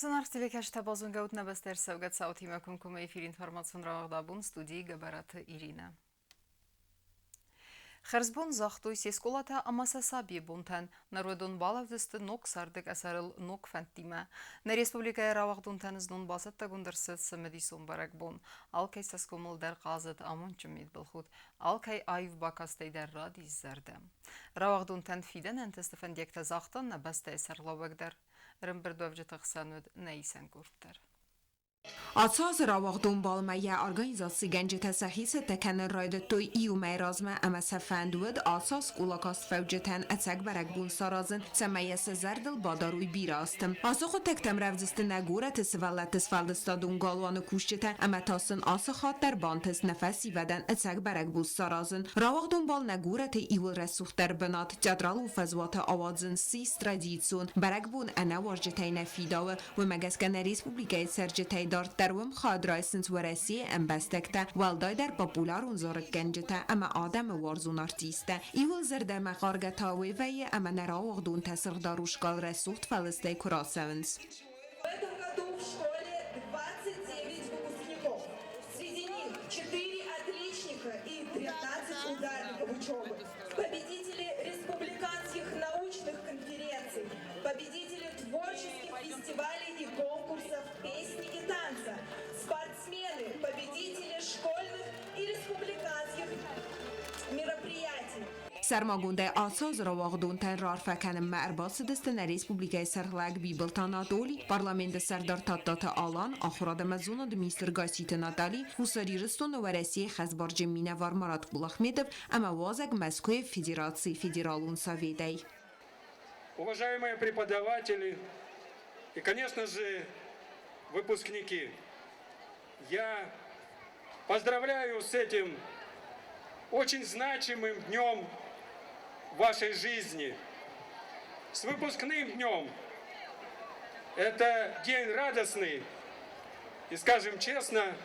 Зынаргъ телекӕсджытӕ, базонгӕ ут нӕ бӕстӕ ӕрцӕугӕ цаутимӕ комкоммӕ эфир информацион рауагъд абон студийы Гӕбӕраты Иринӕ. Хӕрзбон загътой се скъолатӕ ӕмӕ сӕ сабийы бонтӕн. Нырвӕдон балӕудзысты ног царды къӕсӕрыл ног фӕндтимӕ. Нӕ республикӕйы рауагъдонтӕн знон бацӕттӕгонд ӕрцыд цымыдисон бӕрӕгбон. Алкӕй цӕсгомыл дӕр хъазыд амондджын мидбылхудт, алкӕй аив бакастӕй дӕр радис зӕрдӕ. Рауагъдонтӕн фидӕн ӕнтысты фӕндиӕгтӕ загъта нӕ бӕстӕйы сӕргълӕууӕг дӕр. Ӕрӕмбырдуӕвджыты хсӕн уыд нӕ исӕн къорд дӕр. Ацы азы рауагъдон балмӕ йӕ организацигӕнджытӕ сӕхи цӕттӕ кӕнын райдыдтой иу мӕй размӕ ӕмӕ сӕ фӕнд уыд ацы аз скъола кастфӕуджытӕн ӕцӕг бӕрӕгбон саразын, цӕмӕй йӕ сӕ зӕрдыл бадарой бирӕ азты. Ацы хъуыддӕгтӕм рӕвдзысты нӕ горӕты сывӕллӕтты сфӕлдыстадон галуаны кусджытӕ ӕмӕ та сын ацы хатт дӕр бантыст нӕ фӕсивӕдӕн ӕцӕг бӕрӕгбон саразын. Рауагъдон бал нӕ горӕты иууыл рӕсугъддӕр бынат театралон фӕзуаты ауадзын ссис традицион. Бӕрӕгбон ӕнӕ уазджытӕй нӕ фидауы. Уымӕ гӕсгӕ нӕ республикӕйы цӕрджытӕй дарддӕр уым хайад райсынц Уӕрӕсейы ӕмбӕстӕгтӕ, уӕлдайдӕр популярон зарӕггӕнджытӕ ӕмӕ адӕмы уарзон артисттӕ. Иууыл зӕрдӕмӕхъаргӕ та уый вӕййы, ӕмӕ нӕ рауагъдонтӕ сырхдарускал рӕсугъд фӕлыстӕй куы рацӕуынц. В этом году в школе 29 выпускников. Среди них 4 отличника и 13 ударников учебы. Победители республиканских научных конференций, победители творческих фестивалей и конкурсов песни и танца, спортсмены, победители школьных и республиканских мероприятий. Сӕрмагондӕй ацы аз рауагъдонтӕн раарфӕ кӕнынмӕ ӕрбацыдысты нӕ республикӕйы сӕргълӕг Бибылты Анатоли, парламенты сӕрдар Тадтаты Алан, ахуырад ӕмӕ зонады министр Гасситы Натали, Хуссар Ирыстоны Уӕрӕсейы хӕсбарджын минӕвар Марат Кулахметов ӕмӕ уазӕг Мӕскуыйы Федерацийы Федералон Советӕй. Уважаемые преподаватели и, конечно же, выпускники, я поздравляю с этим очень значимым днем вашей жизни, с выпускным днем. Это день радостный и, скажем честно,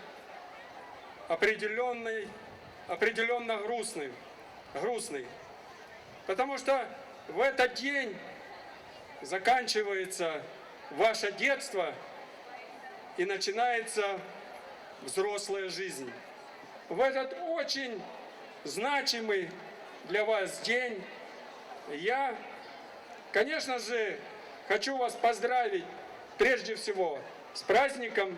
определенный, определенно грустный, грустный. Потому что в этот день заканчивается ваше детство и начинается взрослая жизнь. В этот очень значимый для вас день я, конечно же, хочу вас поздравить прежде всего с праздником,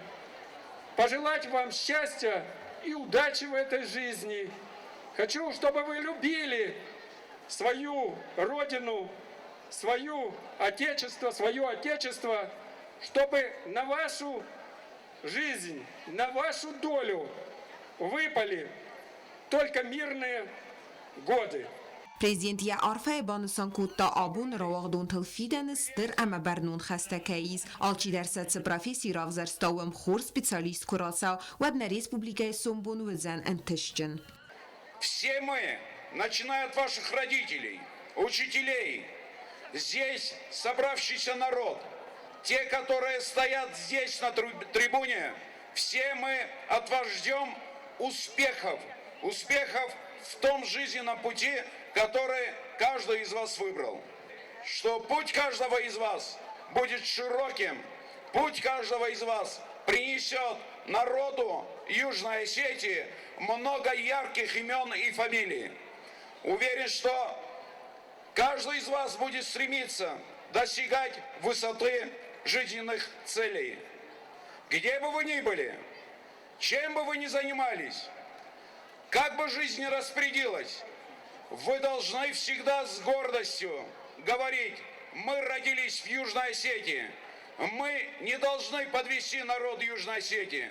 пожелать вам счастья и удачи в этой жизни. Хочу, чтобы вы любили свою родину, свою отечество, свое отечество, чтобы на вашу жизнь, на вашу долю выпали только мирные годы. Президент йӕ арфӕйы банысан кодта, абон рауагъдонтыл фидӕны стыр ӕмӕ бӕрнон хӕстӕ кӕй ис. Алчидӕр сӕ цы професси равзӕрста, уым хорз специалист куы рацӕуа, уӕд нӕ республикӕйы сомбон уыдзӕн ӕнтыстджын. Все мы, начиная от ваших родителей, учителей, здесь собравшийся народ, те, которые стоят здесь на трибуне, все мы от вас ждем успехов, успехов в том жизненном пути, который каждый из вас выбрал. Что путь каждого из вас будет широким, путь каждого из вас принесет народу Южной Осетии много ярких имен и фамилий. Уверен, что каждый из вас будет стремиться достигать высоты жизненных целей. Где бы вы ни были, чем бы вы ни занимались, как бы жизнь ни распорядилась, вы должны всегда с гордостью говорить, мы родились в Южной Осетии, мы не должны подвести народ Южной Осетии.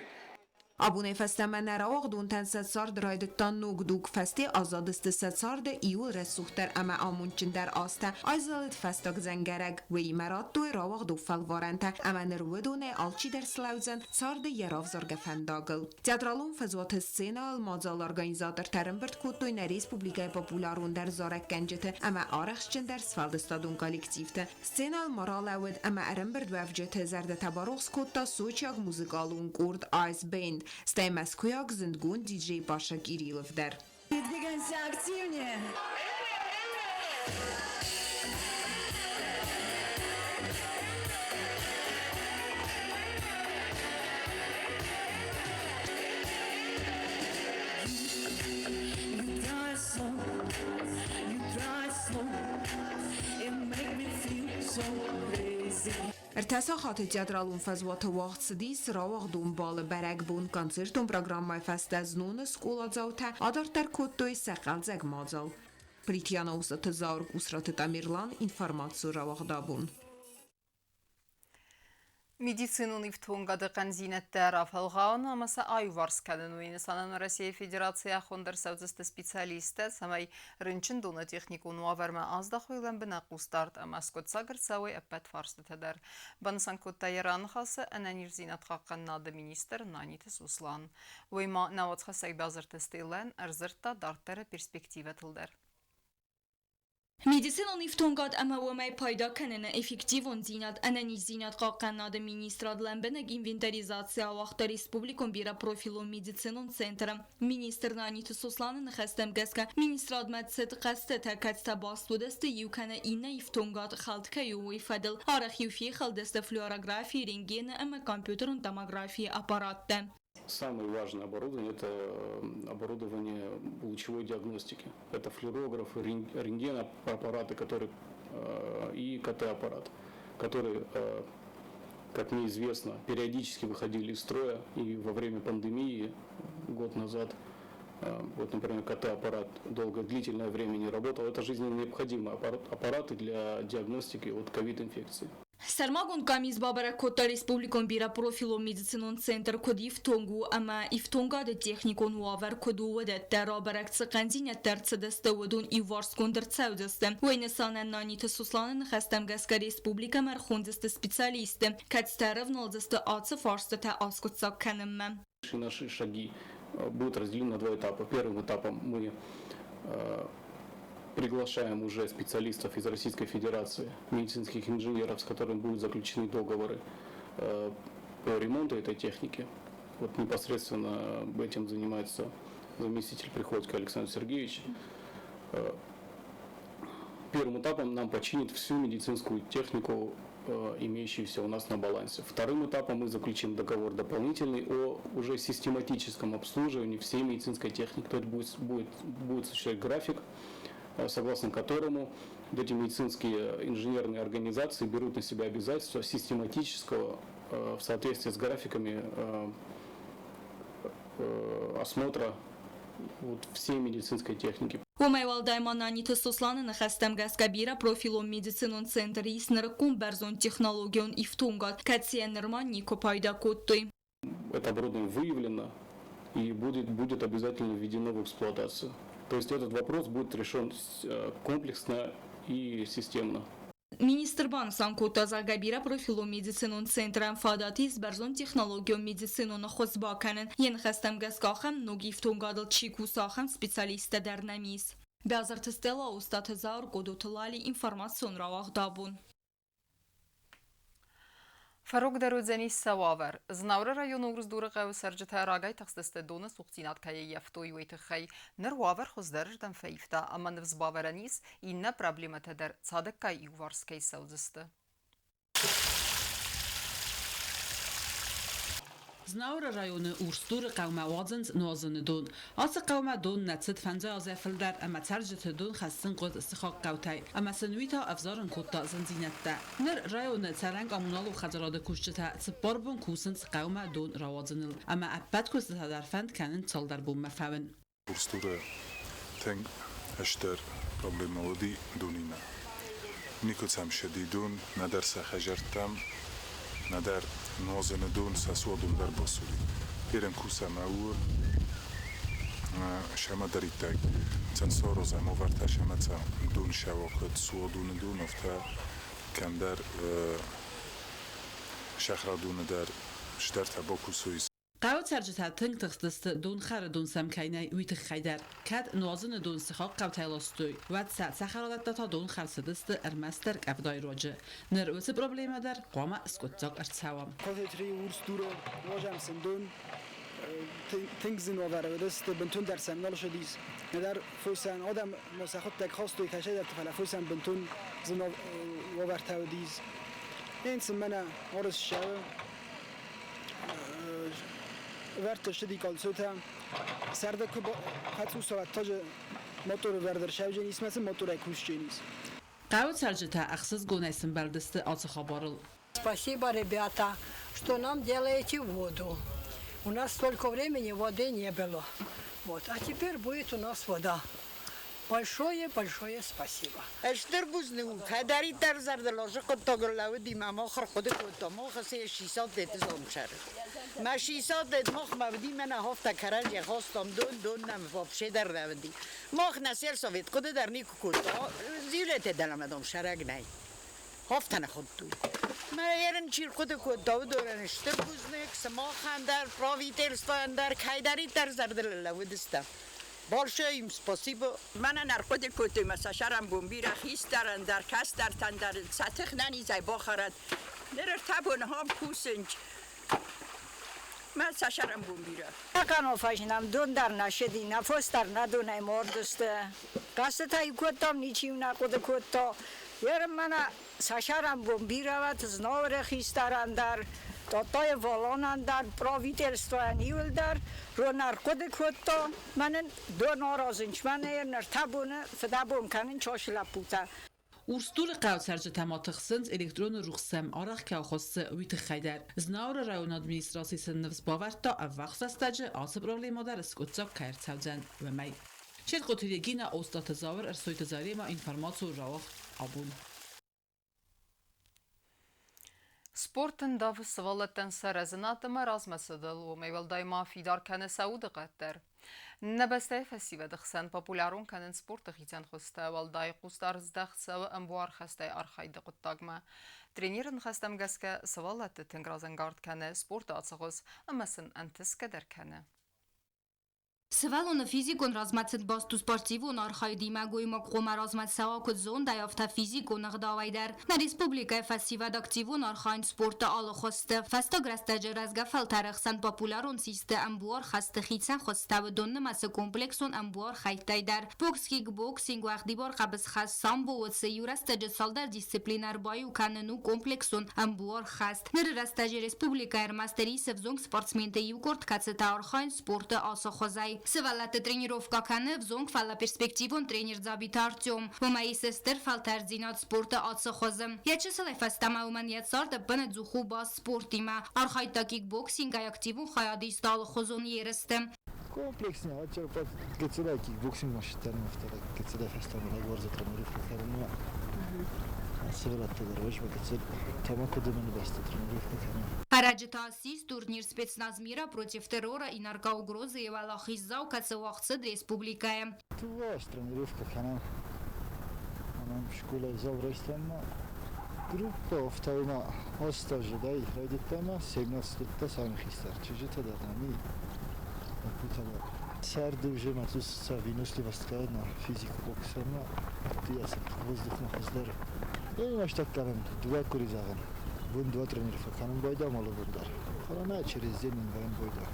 Абонӕй фӕстӕмӕ нӕ рауагъдонтӕн сӕ цард райдыдта ног дуг, фӕсте аззадысты сӕ царды иуыл рӕсугъддӕр ӕмӕ амондджындӕр азтӕ, айзӕлыд фӕстаг дзӕнгӕрӕг, уыимӕ радтой рауагъдон фӕлварӕнтӕ ӕмӕ ныр уыдонӕй алчидӕр слӕудзӕн царды йӕ равзаргӕ фӕндагыл. Театралон фӕзуаты сценӕйыл мадзалы организатортӕ ӕрӕмбырд кодтой нӕ республикӕйы популярондӕр зарӕггӕнджыты ӕмӕ арӕхстджындӕр сфӕлдыстадон коллективты. Сценӕйыл ма ралӕууыд ӕмӕ ӕрӕмбырдуӕвджыты зӕрдӕтӕ барухс кодта сочиаг музыкалон къорд Ice Band, стӕй мӕскуыйаг зындгонд диджей Паша Кириллов дӕр. Двигаемся активнее! Ӕртӕ сахаты театралон фӕзуаты уагъд цыдис рауагъдон балы бӕрӕгбон. Концертон программӕйы фӕстӕ зноны скъоладзаутӕ адарддӕр кодтой сӕ хъӕлдзӕг мадзал. Плитьяна Усаты Заур, Къусраты Тамерлан, информацион рауагъдабон. Медицинон ифтонгады хъӕндзинӕдтӕ рафӕлгъауын ӕмӕ сӕ аиуварс кӕнын уый нысанӕн Уӕрӕсейы Федерацийы ӕххуындӕр цӕудзысты специалисттӕ, цӕмӕй рынчындоны техникон уавӕрмӕ аздахой лӕмбынӕг хъусдард ӕмӕ скъуыддзаг ӕрцӕуой ӕппӕт фарстытӕ дӕр, банысан кодта йӕ раныхасы ӕнӕниздзинад хъахъхъӕнынады министр Наниты Суслан. Уый ма науӕдзхӕссӕг базарты Стеллӕн ӕрдзырдта дарддӕры перспективӕтыл дӕр. Медицинон ифтонгад ӕмӕ уымӕй пайда кӕныны эффективондзинад ӕнӕниздзинад хъахъхъӕнынады министрад лӕмбынӕг инвентаризаци ауагъта республикон бирӕпрофилон медицинон центры. Министр Наниты Сосланы ныхӕстӕм гӕсгӕ, министрадмӕ цыд хъӕстытӕ, кӕцытӕ баст уыдысты иу кӕнӕ иннӕ ифтонгад хӕлд кӕй у, уый фӕдыл. Арӕх-иу фехӕлдысты флюорографийы, рентгены ӕмӕ компьютерон томографийы аппараттӕ. Самое важное оборудование – это оборудование лучевой диагностики. Это флюорографы, рентген-аппараты которые, и КТ-аппарат, которые, как мне известно, периодически выходили из строя. И во время пандемии год назад, вот, например, КТ-аппарат долго, длительное время не работал. Это жизненно необходимые аппараты для диагностики от ковид-инфекции. Сӕрмагонд къамис бабӕрӕг кодта республикон бирӕпрофилон медицинон центр куыд ифтонг у ӕмӕ ифтонгады техникон уавӕр куыд у, уыдӕттӕ рабӕрӕг цы хъӕндзинӕдтӕ ӕрцыдысты, уыдон иуварсгонд ӕрцӕудзысты. Уый нысанӕн Наниты Сосланы ныхӕстӕм гӕсгӕ республикӕмӕ ӕрхондзысты специалистты, кӕцытӕ ӕрӕвналдзысты ацы фарстытӕ аскъуыддзаг кӕнынмӕ. Наши шаги будут разделены на два этапа. Первым этапом мы приглашаем уже специалистов из Российской Федерации, медицинских инженеров, с которыми будут заключены договоры по ремонту этой техники. Вот непосредственно этим занимается заместитель Приходько Александр Сергеевич. Первым этапом нам починит всю медицинскую технику, имеющуюся у нас на балансе. Вторым этапом мы заключим договор дополнительный о уже систематическом обслуживании всей медицинской техники. То есть будет существовать график, согласно которому вот эти медицинские инженерные организации берут на себя обязательства систематического в соответствии с графиками осмотра вот всей медицинской техники. Уымӕй уӕлдай ма Наниты Сосланы ныхӕстӕм гӕсгӕ бирӕпрофилон медицинон центры ис нырыккон бӕрзонд технологион ифтонгад, кӕцыйӕ нырма никуы пайда кодтой. Это оборудование выявлено и будет обязательно введено в эксплуатацию. То есть этот вопрос будет решен комплексно и системно. Министр банысан кодта, зӕгъгӕ, бирӕпрофилон медицинон центрӕн фадат ис бӕрзонд технологион медицинон ӕххуыс бакӕнын. Йӕ ныхӕстӕм гӕсгӕ ахӕм ног ифтонгадыл чи кусы, ахӕм специалисттӕ дӕр нӕм ис. Бязырты Стелла, Остъаты Зауыр, Къодоты Лали, информацион рауагъд абон. Фӕрогдӕр уыдзӕнис сӕ уавӕр. Знауыры районы Урсдуры хъӕуы цӕрджытӕ рагӕй тыхстысты доны цухдзинад кӕй ӕййӕфтой, уый тыххӕй. Ныр уавӕр хуыздӕрырдӕм фӕивта ӕмӕ ныфс бавӕрӕн ис, иннӕ проблемӕтӕ дӕр цадӕггай иуварс кӕй цӕудзысты. Знауыры районы Урсдуры хъӕумӕ уадзынц нуазыны дон. Ацы хъӕумӕ дон нӕ цыд фӕндзай азӕй фылдӕр ӕмӕ цӕрджыты дон хӕссын хъуыд сыхаг хъӕутӕй. Ӕмӕ сын уый та ӕвзарын кодта зындзинӕдтӕ. Ныр районы цӕрӕн коммуналон хӕдзарады кусджытӕ цыппар бон кусынц хъӕумӕ дон рауадзыныл. Ӕмӕ ӕппӕт куыстытӕ дӕр фӕнд кӕнынц цалдӕр бонмӕ фӕуын. Урсдуры тынг стыр проблемӕ уыди донимӕ. Никуы сӕм ссыди дон, нӕдӕр сӕ хӕдзӕрттӕм, нӕдӕр нуазыны дон, сӕ суадон дӕр басури. Берӕн кусӕм ӕууыл, сӕмӕдӕриддӕр цӕнсорозӕм ӕвӕртӕ сӕмӕ дон сӕуакод суадоны дон, афтӕ кӕмдӕр сӕхрадоны дӕр стӕртӕ бакусой. Хъӕуы цӕрджытӕ тынг тыхстысты, донхӕры дон сӕм кӕй нӕй, уый тыххӕй дӕр. Кӕд нуазыны дон сыхаг хъӕутӕй ластой, уӕд сӕ цӕхӕрадӕттӕ та донхӕр цыдысты ӕрмӕстдӕр къӕвдайы руаджы. Ныр уыцы проблемӕ дӕр хъуамӕ скъуыддзаг ӕрцӕуа. Котетри урсдуры нуазӕм сын дон тынг зын уавӕры уыдысты, бынтондӕр сӕм нал ссыдис. Нӕдӕр фосӕн адӕм ма сӕхуыдтӕг хастой кӕсӕйдӕрты, фӕлӕ фосӕн бынтон зын уавӕртӕ уыдис. Ен сын мӕнӕ арыз ссӕуы, вӕрдты ссыди кольцотӕ. Сӕрды куы фӕцъус уӕд та мотор вӕрд ӕрсӕудженис, мӕ сын моторӕй кусдженис. Хъӕуы цӕрджытӕ ӕхсызгонӕй сымбӕлдысты ацы хабарыл. Спасибо, ребята, что нам делаете воду. У нас столько времени воды не было. Вот. А теперь будет у нас вода. Большое-большое спасибо. Стыр бузныг у, кӕддӕриддӕр зӕрдылозы хъуыддагыл лӕууыди мӕ мах ӕрхъуыды кодта, мах цы 600 зомсӕр. Мӕ 600 мах ма уыди, мӕнӕ хафта кӕрӕдзи хастам дон, дон нӕм вообще дӕр нӕ уыди. Мах нӕ сельсовет хъуыды дӕр никуы кодта, зилетӕ дӕлӕмӕ домсӕрӕг нӕй. Хафта нӕ хуыдтой. Мӕ ерын чи рхъуыды кодта, уыдонӕн стыр бузныг, сымахӕн дӕр, правительствойӕн дӕр, кӕйдӕриддӕр зӕрдыл лӕууыдыстӕм. Большое им спасибо. Мӕнӕн ӕрхъуыды кодтой мӕ сӕ сӕрӕнбон бирӕ хистӕрӕн дӕр, кӕстӕртӕн дӕр сӕ тых нӕнизӕй бахӕрӕд. Ныр ӕртӕ боны хам кусынч. Мӕ сӕ сӕрӕнбон бирӕ. Канофажнам дон дӕр нӕ шеди, нӕ фос дӕр нӕ донӕй мордысты. Хъӕстытӕ кодтам, ничи нӕ хъуыды кодта. Ерын мӕнӕ сӕ сӕрӕнбон бирӕ уӕд, Знауыры хистӕрӕн дӕр, Тотойы Волонӕн дӕр, правительствойӕн иуылдӕр рон ӕрхъуыды кодта. Мӕнӕн дон аразынч, мӕнӕ ӕртӕ боны фыдӕбон кӕнын чос лӕппутӕ. Урсдуры хъӕуы цӕрджытӕ ма тыхсынц, электроны рухс сӕм арӕх кӕй хӕссы, уый тыххӕй дӕр. Знауыры районы администраци сын ныфс бавӕрдта, ӕввахс рӕстӕджы ацы проблемӕ дӕр скъуыддзаг кӕй ӕрцӕудзӕн, уымӕй. Чертхъоты Регина, Остъаты Зауыр, Ӕрсойты Заремӕ, информацион рауагъд абон. Спорт ӕндавы сывӕллӕттӕн сӕ рӕзынад ӕмӕ размӕцыдыл, уымӕй уӕлдай ма фидар кӕны сӕ удыхъӕд дӕр. Нӕ бӕстӕйы фӕсивӕды хсӕн популярон кӕнынц спорты хицӕн хуызтӕ, уӕлдай хъусдард здӕхт цӕуы ӕмбуар хӕстӕй архайды хъуыддагмӕ. Тренеры ныхӕстӕм гӕсгӕ, сывӕллӕтты тынг разӕнгард кӕны спорты ацы хуыз ӕмӕ сын ӕнтысгӕ дӕр кӕны. Сывӕллоны физикон размӕцыд баст у спортивон архайдимӕ, гоймаг хъуамӕ размӕ цӕуа куыд зондӕй, афтӕ физикон ӕгъдауӕй дӕр. Нӕ республикӕйы фӕсивӕд активон архайынц спорты алы хуызты. Фӕстаг рӕстӕджы рӕзгӕ фӕлтӕры хсӕн популярон систы ӕмбуар хӕсты хицӕн хуызтӕ, уыдон нымӕцы комплексон ӕмбуар хӕйттӕй дӕр. Бокс, кикбоксинг, уӕгъдибар хъӕбысхӕст, самбо уыцы иу рӕстӕджы цалдӕр дисциплинӕ ӕрбаиу кӕнын у комплексон ӕмбуар хӕст. Ныры рӕстӕджы республикӕйы ӕрмӕстдӕр ис ӕвзонг спортсменты иу къорд, кӕцытӕ архайынц спорты ацы хуызӕй. Сывӕллӕтты тренировкӕ кӕны ӕвзонг, фӕлӕ перспективон тренер Дзабиты Артем. Уымӕ ис стыр фӕлтӕрддзинад спорты ацы хуызы. Йӕ чысылӕй фӕстӕмӕ уымӕн йӕ цард ӕппынӕдзух у баст спортимӕ. Архайдта кикбоксингӕй, активон хайад иста алыхуызон ерысты. Комплексный, гыццылӕй кикбоксингмӕ сыдтӕн, афтӕ гыццылӕй фӕстӕмӕ рагуарзы тренировкӕ кӕнынмӕ. Сывӕллӕттӕ дӕр уӕзмӕ гыццыл тамако дымыны бӕсты тренировкӕ кӕнын. Ӕрӕджы та ссис турнир «Спецназ мира против террора и наркоугрозы» уӕлахиздзау, кӕцы уагъд цыд республикӕйы. Дыууӕ тренировкӕ кӕнӕм. Ӕмӕ скъолайы зал райстам группа офтаума 8 азӕй райдыдта ӕмӕ 17 сӕм хистӕр чызджытӕ дӕр нӕм и, лӕппутӕ дӕр. Сӕрды уже ма сӕ выносливость на физику боксермӕ воздухмӕ хуыздӕр. Ӕмӕ кӕнӕм дыууӕ къуыри зӕгъӕм. Бон дыууӕ тренировкӕ кӕнын байдам алы бон дӕр. Фӕлӕ нӕ через день вӕййын бойдӕр.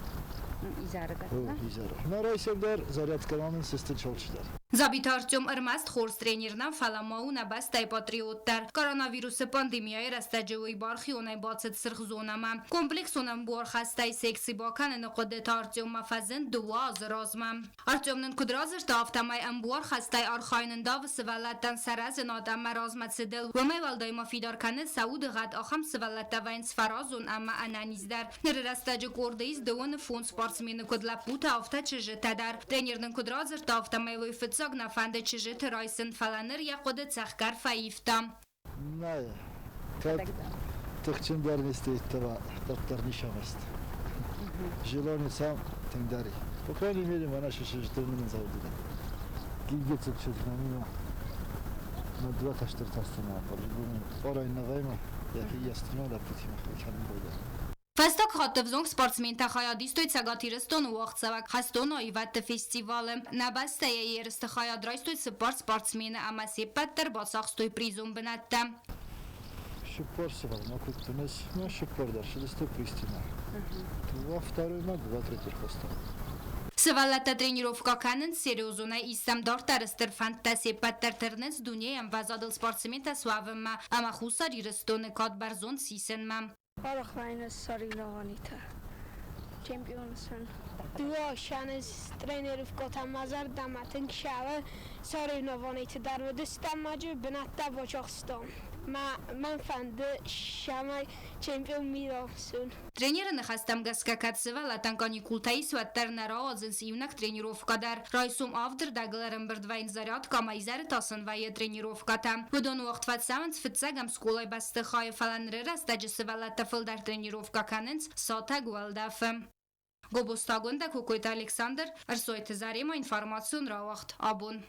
Изӕры дӕр? О, изӕры. Мӕ райсом дӕр зарядка кӕнын сыстын алчидӕр. Дзабиты Артем ӕрмӕст хорз тренер нӕ, фӕлӕ ма у нӕ бӕстӕйы патриот дӕр. Коронавирусы пандемияйы рӕстӕджы уый бархионӕй бацыд сырх зонӕмӕ. Комплексон ӕмбуархӕстӕй секци бакӕныны хъуыды та Артеммӕ фӕзынд 2 азы размӕ. Артем нын куыд радзырдта, афтӕмӕй ӕмбуархӕстӕй архайын ӕндавы сывӕллӕттӕн сӕ рӕзынад ӕмӕ размӕцыдыл. Уымӕй уӕлдай ма фидар кӕны сӕ удыгъӕд, ахӕм сывӕллӕттӕ вӕййынц фӕразон ӕмӕ ӕнӕниздӕр. Ныры рӕстӕджы къорды ис 25 спортсмены, куыд лӕппутӕ, афтӕ чызджытӕ дӕр. Тренер нын куыд радзырдта, афтӕмӕй уый фыццаг нӕ фӕнды чызджыты райсын, фӕлӕ ныр йӕ хъуыды цӕхгӕр фӕивта. Нӕ, кӕд тыхджындӕр не сты, къаддӕр ницӕмӕст. Желание сам тынгдӕр и. По крайней мере, мӕнӕ сыстыр мын заводыда. Гиггецып чызгнамима. Мӕ дыууӕ кӕстӕртӕ сты Орай навайма, йӕхи йӕстимӕ лӕппутимӕ кӕнын бойдӕр. Фӕстаг хатт ӕвзонг спортсментӕ хайад истой Цӕгат Ирыстоны уагъдцӕуӕг хӕстон аивӕдты фестивалы. Нӕ бӕстӕйы ерысты хайад райстой цыппар спортсмены ӕмӕ се ппӕт дӕр бацахстой призон бынӕттӕ. 40 сывӕллон куыд мӕ 40 дӕр сыдысты призтимӕ. Дыууӕ второй мӕ, дыууӕ третий рхаста. Сывӕллӕттӕ тренировкӕ кӕнынц серьезонӕй, ис сӕм дарддӕр стыр фӕндтӕ, се ппӕт дӕр тырнынц дунейы ӕмвӕзадыл спортсментӕ суӕвынмӕ ӕмӕ Хуссар Ирыстоны кад бӕрзонд сисынмӕ. Арӕх вӕййынц соревнованитӕ. Чемпион суын. Дыууӕ тренировкӕтӕ мӕ зӕрдӕмӕ тынг цӕуы. Соревнованиты дӕр уыдыстӕм маджы бынӕттӕ бацахстам. Мӕн фӕнды, цӕмӕй чемпион мира суын. Тренеры ныхӕстӕм гӕсгӕ, кӕд сывӕллӕттӕн каникултӕ ис, уӕддӕр нӕ рауадзынц иунӕг тренировкӕ дӕр. Райсом авды рдӕгыл ӕрӕмбырд вӕййынц зарядкӕ ӕмӕ изӕры та сын вӕййы тренировкӕтӕ. Уыдон уӕгъд фӕцӕуынц фыццӕгӕм скъолайы бӕстыхайы, фӕлӕ ныры рӕстӕджы сывӕллӕттӕ фылдӕр тренировкӕ кӕнынц сатӕг уӕлдӕфы. Гобозтагондӕ Кокойты Александр, Ӕрсойты Зарема информацион рауагъд абон.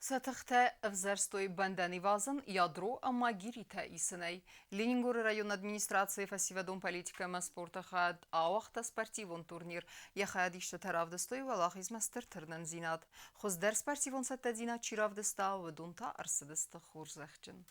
Сӕ тыхтӕ ӕвзӕрстой бӕндӕн ивазын, ядро ӕмӕ гиритӕ исынӕй. Ленингоры районы администрацийы фӕсивӕдон политикӕ ӕмӕ спорты хайад ауагъта спортивон турнир. Йӕ хайадисджытӕ равдыстой уӕлахизмӕ стыр тырнындзинад. Хуыздӕр спортивон цӕттӕдзинад чи равдыста, уыдон та ӕрцыдысты хорзӕхджын.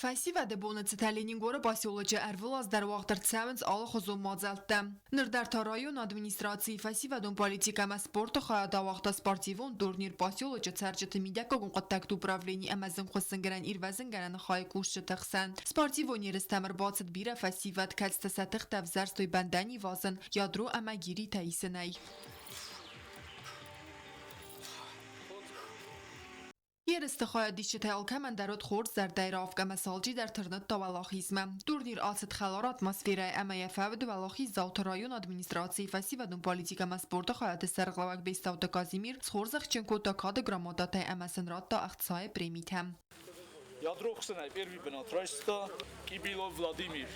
Фӕсивӕды боны цытӕ Ленингоры поселочы ӕрвылаз дӕр уагъд ӕрцӕуынц алыхуызон мадзӕлттӕ. Ныр дӕр та районы администрацийы фӕсивӕдон политикӕ ӕмӕ спорты хайад ауагъта спортивон турнир поселочы цӕрджыты мидӕггагон хъуыддӕгты управлени ӕмӕ зынгхуыссынгӕнӕн-ирвӕзынгӕнӕн хайы кусджыты хсӕн. Спортивон ерыстӕм ӕрбацыд бирӕ фӕсивӕд, кӕцытӕ сӕ тыхтӕ ӕвзӕрстой бӕндӕн ивазын, ядро ӕмӕ гиритӕ исынӕй. Ерысты хайадисджытӕй алкӕмӕн дӕр уыд хорз зӕрдӕйы равг ӕмӕ сӕ алчидӕр тырныдта уӕлахизмӕ. Турнир ацыд хӕлар атмосферӕйы ӕмӕ йӕ фӕуд уӕлахиздзауты районы администрацийы фӕсивӕдон политикӕ ӕмӕ спорты хайады сӕргълӕууӕг Бестауты Казимир схорзӕхджын кодта кады грамотатӕй ӕмӕ сын радта ӕхцайы премитӕ. Ядро хсӕнӕй первый бынат райста Кибилов Владимир.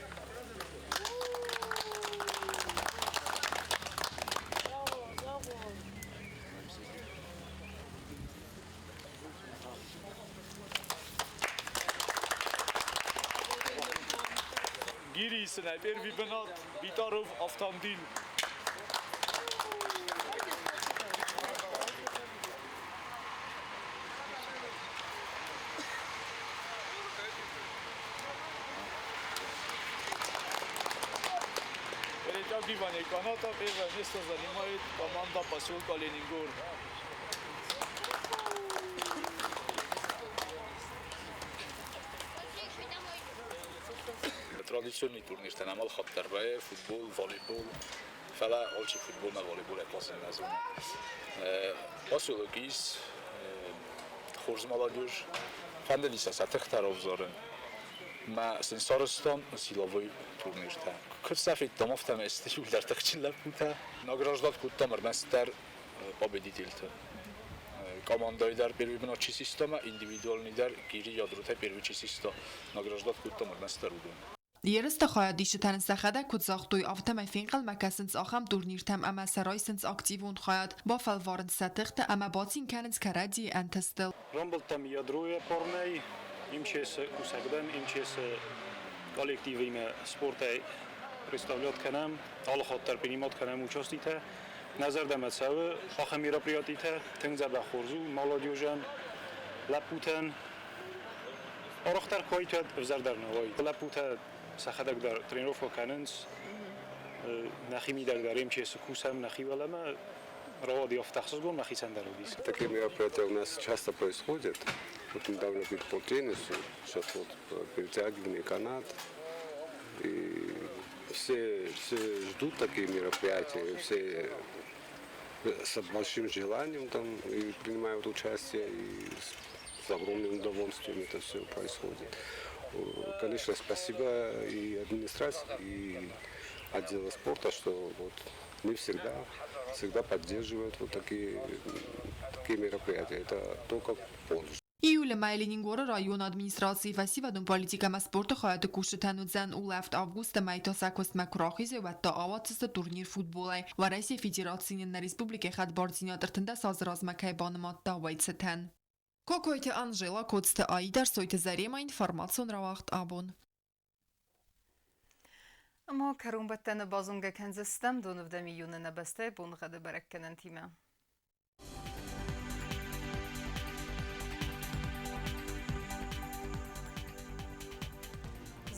Гири исынӕй первый бынат Битаров Автандил. Перетягивание каната первое место занимает команда поселка Ленингор. Традиционный турниртӕн ӕмӕлхатт дӕр вӕййы футбол, волейбол, фӕлӕ алчи футбол ӕмӕ волейболӕй хъазын нӕ зоны. Поселок ис хорз молодежь, фӕндыди сӕ сӕ тыхтӕ равзарын. Мӕ сын сарӕзтам силовой турниртӕ. Куыд сӕ федтам, афтӕмӕй сты иуылдӕр тыхджын лӕппутӕ. Награждат кодтам ӕрмӕстдӕр победительты. Командӕйы дӕр первый бынат чи систа ӕмӕ индивидуальный дӕр гири ядротӕй первый чи систа, награждат кодтам ӕрмӕстдӕр уыдон. Ерысты хайадисджытӕн сӕхӕдӕг куыд загътой, афтӕмӕй фенхъӕлмӕ кӕсынц ахӕм турниртӕм ӕмӕ сӕ райсынц активон хайад, бафӕлварынц сӕ тыхтӕ ӕмӕ бацин кӕнынц кӕрӕдзийы ӕнтыстыл. Рамбылдтам ядройы парнӕй, МЧС-ы кусӕг дӕн, МЧС-ы коллективимӕ спортӕй представлять кӕнӕм, алы хатт дӕр принимать кӕнӕм участитӕ. Нӕ зӕрдӕмӕ цӕуы ахӕм мероприятитӕ, тынг дзӕбӕх хорз у молодежӕн, лӕппутӕн. Арӕхдӕр куы уайт, уӕд ӕвзӕрдӕр нӕ уайд. Лӕппутӕ сӕхӕдӕг дӕр тренировкӕ кӕнынц, нӕхимидӕг дӕр МЧС-ы кусӕм нӕхи уӕлӕмӕ, рауади афтӕ ӕхсызгон мӕхицӕн дӕр уыдис. Такие мероприятия у нас часто происходят. Вот недавно был по теннису, сейчас вот перетягивание канат. И все ждут такие мероприятия, все с большим желанием там и принимают участие, и с огромным удовольствием это все происходит. Конечно, спасибо и администрации, и отдела спорта, что вот не всегда, всегда поддерживают вот такие мероприятия. Это только в пользу. Июлы мӕйы Ленингоры районы администрацийы фӕсивӕдон политикӕ ӕмӕ спорты хайады кусджытӕн уыдзӕн улӕфт августы мӕй та сӕ куыстмӕ куы рахизой, уӕд та ауадздзысты турнир футболӕй. Уӕрӕсейы Федерацийы нын нӕ республикӕйы хӕдбардзинад 13 азы размӕ кӕй банымадта, уый цытӕн. Кокойты Анжела, Коцты Аида, Сойты Зарема, информацион рауагъд абон. Ӕмӕ кӕронбӕттӕны базонгӕ кӕндзыстӕм донывдӕм июны нӕ бӕстӕйы боныгъӕды бӕрӕггӕнӕнтимӕ.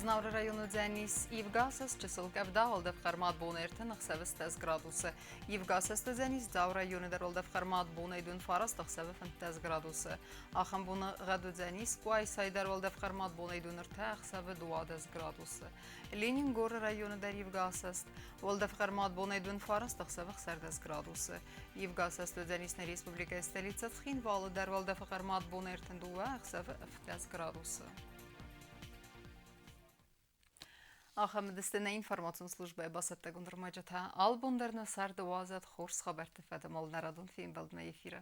Знауыры районы уыдзӕнис ивгӕасӕст, чысыл къӕвда, уӕлдӕф хъӕрмад бонӕй 36 градусы. Ивгӕасӕст уыдзӕнис Дзауы районы дӕр, уӕлдӕф хъӕрмад бонӕй 29, ӕхсӕвы 15 градусы. Ахӕм боны гъӕд уыдзӕнис Къуайсайы дӕр, уӕлдӕф хъӕрмад бонӕй 23, ӕхсӕвы 12 градусы. Ленингоры районы дӕр ивгӕасӕст, уӕлдӕф хъӕрмад бонӕй 29, ӕхсӕвы 16 градусы. Ивгӕасӕст уыдзӕнис нӕ республикӕйы столицӕ Цхинвалы дӕр, уӕлдӕфы хъӕрмад бонӕй 32, ӕхсӕвы 17 градусы. Ахӕм уыдысты нӕ информацион службӕйы бацӕттӕгонд ӕрмӕджытӕ. Албон дӕр нӕ царды уадзӕд хорз хабӕртты фӕдыл нӕ радон фембӕлдмӕ эфиры.